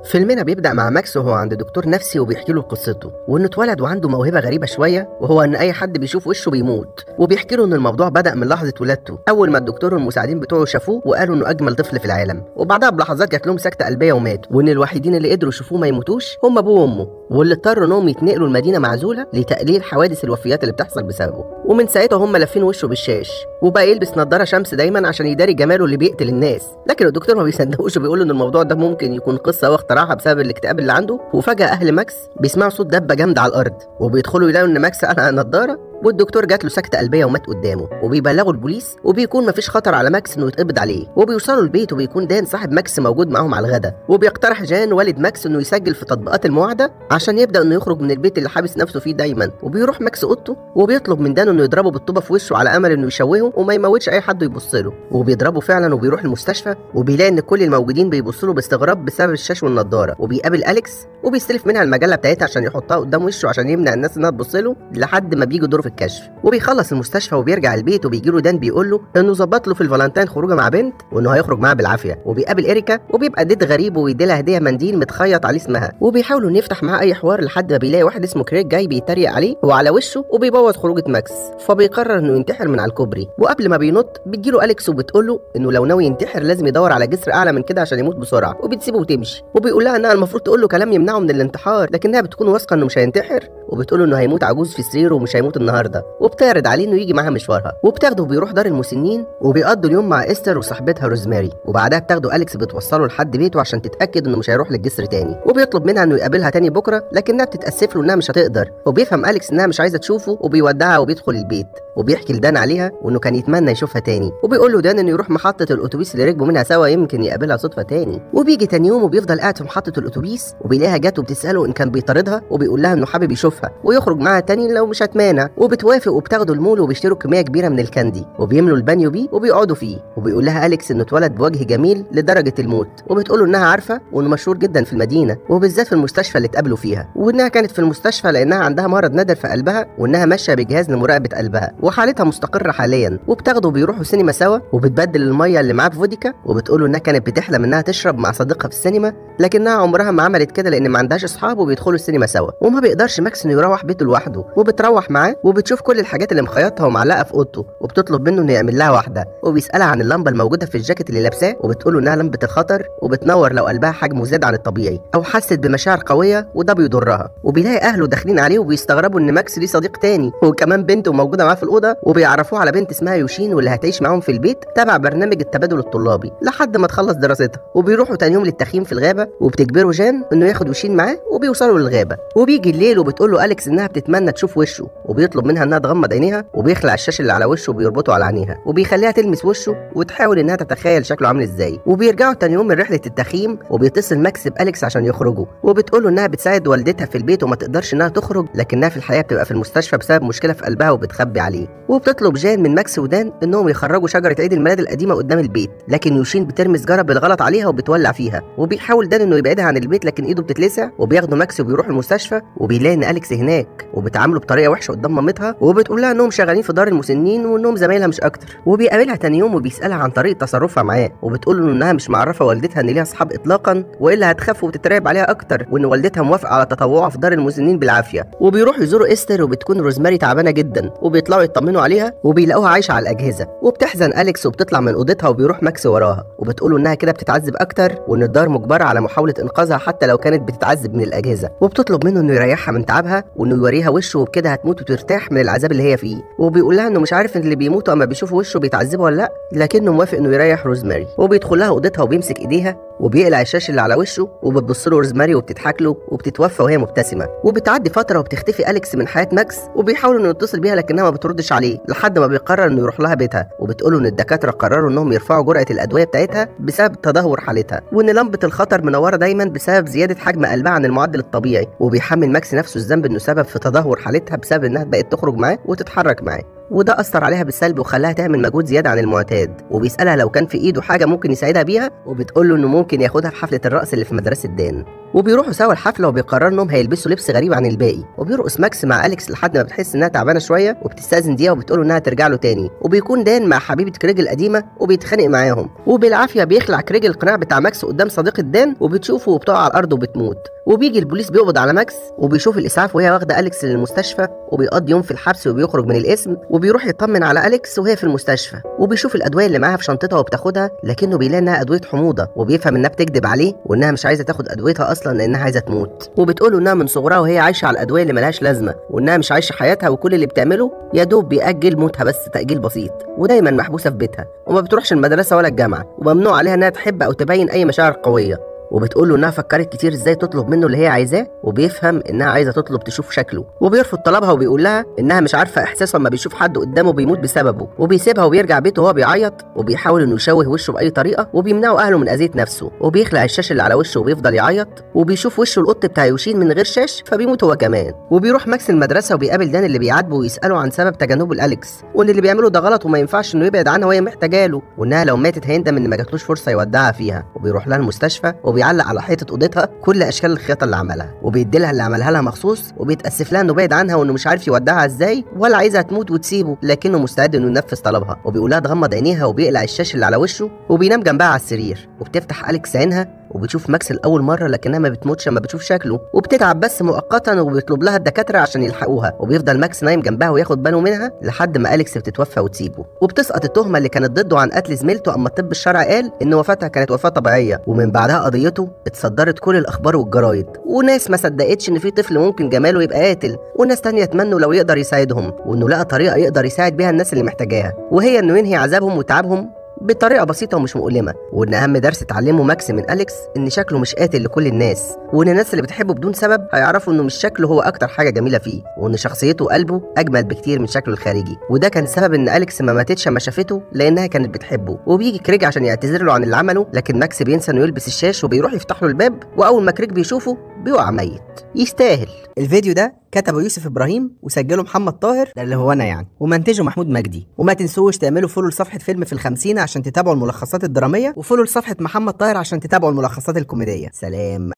فيلمنا بيبدأ مع ماكس وهو عند دكتور نفسي وبيحكي له قصته، وانه اتولد وعنده موهبة غريبة شوية، وهو ان اي حد بيشوف وشه بيموت. وبيحكي له ان الموضوع بدأ من لحظة ولادته، اول ما الدكتور والمساعدين بتوعه شافوه وقالوا انه اجمل طفل في العالم، وبعدها بلحظات جات لهم سكتة قلبية ومات، وان الوحيدين اللي قدروا يشوفوه ما يموتوش هم ابوه وامه، واللي اضطروا انهم يتنقلوا لمدينة معزولة لتقليل حوادث الوفيات اللي بتحصل بسببه. ومن ساعتها هم لافين وشه بالشاش، وبقى يلبس نظارة شمس دايما عشان يداري جماله اللي بيقتل الناس. لكن الدكتور ما بيصدقوش وبيقول ان الموضوع ده ممكن يكون قصة هو اخترعها بسبب الاكتئاب اللي عنده. وفجأة اهل ماكس بيسمعوا صوت دبة جامدة على الارض، وبيدخلوا يلاقوا ان ماكس قلع النضارة، والدكتور جات له سكتة قلبية ومات قدامه. وبيبلغوا البوليس، وبيكون مفيش خطر على ماكس انه يتقبض عليه. وبيوصلوا البيت وبيكون دان صاحب ماكس موجود معاهم على الغدا، وبيقترح جان والد ماكس انه يسجل في تطبيقات المواعدة عشان يبدا انه يخرج من البيت اللي حابس نفسه فيه دايما. وبيروح ماكس اوضته وبيطلب من دان انه يضربه بالطوبه في وشه على امل انه يشوهه وما يموتش اي حد يبص له، وبيضربه فعلا. وبيروح المستشفى وبيلاقي ان كل الموجودين بيبصوا له باستغراب بسبب الشاش والنضاره. وبيقابل اليكس وبيستلف منها المجلة بتاعتها عشان يحطها قدام وشه عشان يمنع الناس انها تبص له لحد ما بيجي دوره في الكشف. وبيخلص المستشفى وبيرجع البيت، وبيجي له دان بيقول له انه ظبط له في الفالنتين خروجه مع بنت وانه هيخرج معاها بالعافية. وبيقابل اريكا وبيبقى date غريب وبيدي لها هديه منديل متخيط عليه اسمها، وبيحاولوا انه يفتح معاه اي حوار لحد ما بيلاقي واحد اسمه كريك جاي بيتريق عليه وعلى وشه وبيبوظ خروجه ماكس، فبيقرر انه ينتحر من على الكوبري. وقبل ما بينط بتجيله اليكس وبتقول له انه لو ناوي ينتحر لازم يدور على جسر اعلى من كده عشان يموت بسرعة، وبتسيبه وتمشي. وبيقول لها انها المفروض تقول له كلام يمنعه من الانتحار، لكنها بتكون واثقة انه مش هينتحر، وبتقول له انه هيموت عجوز في سريره ومش هيموت النهارده، وبتعرض عليه انه يجي معاها مشوارها. وبتاخده وبيروح دار المسنين وبيقضوا اليوم مع استر وصاحبتها روزماري. وبعدها بتاخده اليكس بتوصله لحد بيته عشان تتاكد انه مش هيروح للجسر تاني، وبيطلب منها انه يقابلها تاني بكره، لكنها بتتاسف له انها مش هتقدر. وبيفهم اليكس انها مش عايزه تشوفه وبيودعها وبيدخل البيت، وبيحكي لدان عليها وانه كان يتمنى يشوفها تاني، وبيقول له دان انه يروح محطة الاتوبيس اللي ركبوا منها سوا يمكن يقابلها صدفة تاني. وبيجي تاني يوم وبيفضل قاعد في محطة الاتوبيس، وبيلاقيها جت وبتساله ان كان بيطاردها، وبيقول لها انه حابب يشوفها ويخرج معاها تاني لو مش هتمانع، وبتوافق وبتاخده المول وبيشتروا كمية كبيرة من ال candy وبيملوا البانيو بيه وبيقعدوا فيه. وبيقول لها اليكس انه اتولد بوجه جميل لدرجة الموت، وبتقول له انها عارفه وانه مشهور جدا في المدينة وبالذات في المستشفى اللي اتقابلوا فيها، وانها كانت في المستشفى لانها عندها مرض نادر في قلبها، وانها ماشية بجهاز لمراقبه قلبها وحالتها مستقره حاليا. وبتاخده وبيروحوا سينما سوا، وبتبدل المية اللي معاه بفوديكا، وبتقول له انها كانت بتحلم انها تشرب مع صديقها في السينما، لكنها عمرها ما عملت كده لان ما عندهاش اصحاب، وبيدخلوا السينما سوا. وما بيقدرش ماكس انه يروح بيته لوحده، وبتروح معاه وبتشوف كل الحاجات اللي مخيطها ومعلقة في اوضته، وبتطلب منه انه يعمل لها واحدة. وبيسالها عن اللمبة الموجودة في الجاكيت اللي لابساه، وبتقول له انها لمبة الخطر وبتنور لو قلبها حجمه زاد عن الطبيعي او حست بمشاعر قوية وده بيضرها. وبيلاقي اهله داخلين عليه وبيستغربوا ان ماكس ليه صديق تاني وكمان بنته موجودة معاه في الاوضة، وبيعرفوه على بنت اسمها يوشين واللي هتعيش معاهم في البيت تبع برنامج التبادل الطلابي لحد ما تخلص دراستها. وبيروحوا تاني يوم للتخييم في الغابة، وبتجبره جان انه ياخد يوشين معاه، وبيوصلوا للغابه. وبيجي الليل وبتقول له اليكس انها بتتمنى تشوف وشه، وبيطلب منها انها تغمض عينيها، وبيخلع الشاش اللي على وشه وبيربطه على عينيها، وبيخليها تلمس وشه وتحاول انها تتخيل شكله عامل ازاي. وبيرجعوا تاني يوم من رحله التخييم، وبيتصل ماكس باليكس عشان يخرجوا، وبتقول له انها بتساعد والدتها في البيت وما تقدرش انها تخرج، لكنها في الحقيقة بتبقى في المستشفى بسبب مشكلة في قلبها وبتخبي عليه. وبتطلب جان من ماكس ودان انهم يخرجوا شجرة عيد الميلاد القديمة قدام البيت، لكن يوشين بترمي سجاره بالغلط عليها وبتولع فيها، وبيحاول دان انه يبعدها عن البيت لكن ايده بتتلسع. وبياخدوا ماكس وبيروحوا المستشفى، وبيلاقي ان اليكس هناك، وبتعامله بطريقة وحشة قدام مامتها، وبتقول لها انهم شغالين في دار المسنين وانهم زمايلها مش اكتر. وبيقابلها تاني يوم وبيسالها عن طريقه تصرفها معاه، وبتقول له انها مش معرفة والدتها ان ليها اصحاب اطلاقا والا هتخاف وتترعب عليها اكتر، وان والدتها موافقة على تطوعها في دار المسنين بالعافية. وبيروحوا يزوروا استر، وبتكون روزماري تعبانة جدا، وبيطلعوا يطمنوا عليها وبيلاقوها عايشه على الاجهزة. وبتحزن اليكس وبتطلع من اوضتها، وبيروح ماكس وراها وبتقول له انها كده بتتعذب اكتر، وان الدار مجبرة على محاولة انقاذها حتى لو كانت بتتعذب من الاجهزة. وبتطلب منه انه يريحها من تعبها وانه يوريها وشه وبكده هتموت وترتاح من العذاب اللي هي فيه. وبيقول لها انه مش عارف ان اللي بيموتوا اما بيشوفوا وشه بيتعذبوا ولا لا، لكنه موافق انه يريح روزماري. وبيدخل لها اوضتها وبيمسك ايديها وبيقلع الشاش اللي على وشه، وبتبص له روزماري وبتضحك له وبتتوفى وهي مبتسمة. وبتعدي فترة وبتختفي اليكس من حياة ماكس، وبيحاول انه يتصل بيها لكنها ما بتردش عليه، لحد ما بيقرر انه يروح لها بيتها، وبتقول له ان الدكاترة قرروا انهم يرفعوا جرعة الادوية بتاعتها بسبب تدهور حالتها، وان لمبة الخطر منورة دايما بسبب زيادة حجم قلبها عن المعدل الطبيعي. وبيحمل ماكس نفسه الذنب انه سبب في تدهور حالتها بسبب انها بقت تخرج معاه وتتحرك معاه، وده اثر عليها بالسلب وخلاها تعمل مجهود زيادة عن المعتاد. وبيسالها لو كان في ايده حاجة ممكن يساعدها بيها، وبتقول له انه ممكن ياخدها في حفلة الرقص اللي في مدرسه دان. وبيروحوا سوا الحفلة وبيقرروا انهم هيلبسوا لبس غريب عن الباقي. وبيرقص ماكس مع اليكس لحد ما بتحس انها تعبانة شوية وبتستاذن ديها وبتقول انها ترجع له تاني. وبيكون دان مع حبيبه كريج القديمة وبيتخانق معاهم، وبالعافيه بيخلع كريج القناع بتاع ماكس قدام صديقه دان وبتشوفه وبتقع على الارض وبتموت. وبيجي البوليس بيقبض على ماكس وبيشوف الاسعاف وهي واخده اليكس للمستشفى، وبيقضي يوم في الحبس وبيخرج من القسم وبيروح يطمن على اليكس وهي في المستشفى. وبيشوف الادوية اللي معاها في شنطتها وبتاخدها، لكنه بيلاقي انها ادوية حموضه، وبيفهم انها بتكذب عليه وانها مش عايزه تاخد ادويتها اصلا لانها عايزه تموت. وبتقوله انها من صغرها وهي عايشه على الادوية اللي ملهاش لازمه، وانها مش عايشه حياتها وكل اللي بتعمله يا دوب بيأجل موتها بس تأجيل بسيط، ودايما محبوسة في بيتها وما بتروحش المدرسة ولا الجامعة، وممنوع عليها انها تحب او تبين اي مشاعر قوية. وبتقول له انها فكرت كتير ازاي تطلب منه اللي هي عايزاه، وبيفهم انها عايزه تطلب تشوف شكله، وبيرفض طلبها وبيقول لها انها مش عارفه احساسه لما بيشوف حد قدامه بيموت بسببه. وبيسيبها وبيرجع بيته وهو بيعيط، وبيحاول انه يشوه وشه باي طريقه، وبيمنعه اهله من اذيه نفسه، وبيخلع الشاش اللي على وشه وبيفضل يعيط، وبيشوف وشه القط بتاع يوشين من غير شاش فبيموت هو كمان. وبيروح ماكس المدرسة وبيقابل دان اللي بيعاتبه ويساله عن سبب تجنبه لاليكس، وان اللي بيعمله ده غلط وما ينفعش انه يبعد عنها وهي محتاجه له، وانها لو ماتت هيندم ان ما جاتلوش فرصة يودعها فيها. وبيروح لها المستشفى وبيعلق على حيطة اوضتها كل اشكال الخياطة اللي عملها، وبيدي لها اللي عملها لها مخصوص، وبيتاسف لها انه بعد عنها وانه مش عارف يودعها ازاي ولا عايزها تموت وتسيبه، لكنه مستعد انه ينفذ طلبها. وبيقول لها تغمض عينيها وبيقلع الشاش اللي على وشه وبينام جنبها على السرير. وبتفتح اليكس عينها وبتشوف ماكس لاول مرة، لكنها ما بتموتش لما بتشوف شكله، وبتتعب بس مؤقتا، وبيطلب لها الدكاترة عشان يلحقوها. وبيفضل ماكس نايم جنبها وياخد باله منها لحد ما اليكس بتتوفى وتسيبه. وبتسقط التهمة اللي كانت ضده عن قتل زميلته، اما الطب الشرعي قال ان وفاتها كانت وفاه طبيعية. ومن بعدها قضيته اتصدرت كل الاخبار والجرايد، وناس ما صدقتش ان في طفل ممكن جماله يبقى قاتل، وناس تانية اتمنوا لو يقدر يساعدهم، وانه لقى طريقه يقدر يساعد بيها الناس اللي محتاجاها، وهي انه ينهي عذابهم وتعبهم بطريقة بسيطة ومش مؤلمة. وان اهم درس اتعلمه ماكس من اليكس ان شكله مش قاتل لكل الناس، وان الناس اللي بتحبه بدون سبب هيعرفوا انه مش شكله هو اكتر حاجة جميلة فيه، وان شخصيته وقلبه اجمل بكتير من شكله الخارجي. وده كان سبب ان اليكس ما ماتتش اما شافته لانها كانت بتحبه. وبيجي كريج عشان يعتذر له عن اللي عمله، لكن ماكس بينسى انه يلبس الشاش وبيروح يفتح له الباب، واول ما كريج بيشوفه بيقع ميت. يستاهل. الفيديو ده كتبه يوسف ابراهيم وسجله محمد طاهر، ده اللي هو انا يعني، ومنتجه محمود مجدي. وما تنسوش تعملوا follow لصفحة فيلم في الخمسين عشان تتابعوا الملخصات الدرامية، و follow لصفحة محمد طاهر عشان تتابعوا الملخصات الكوميدية. سلام.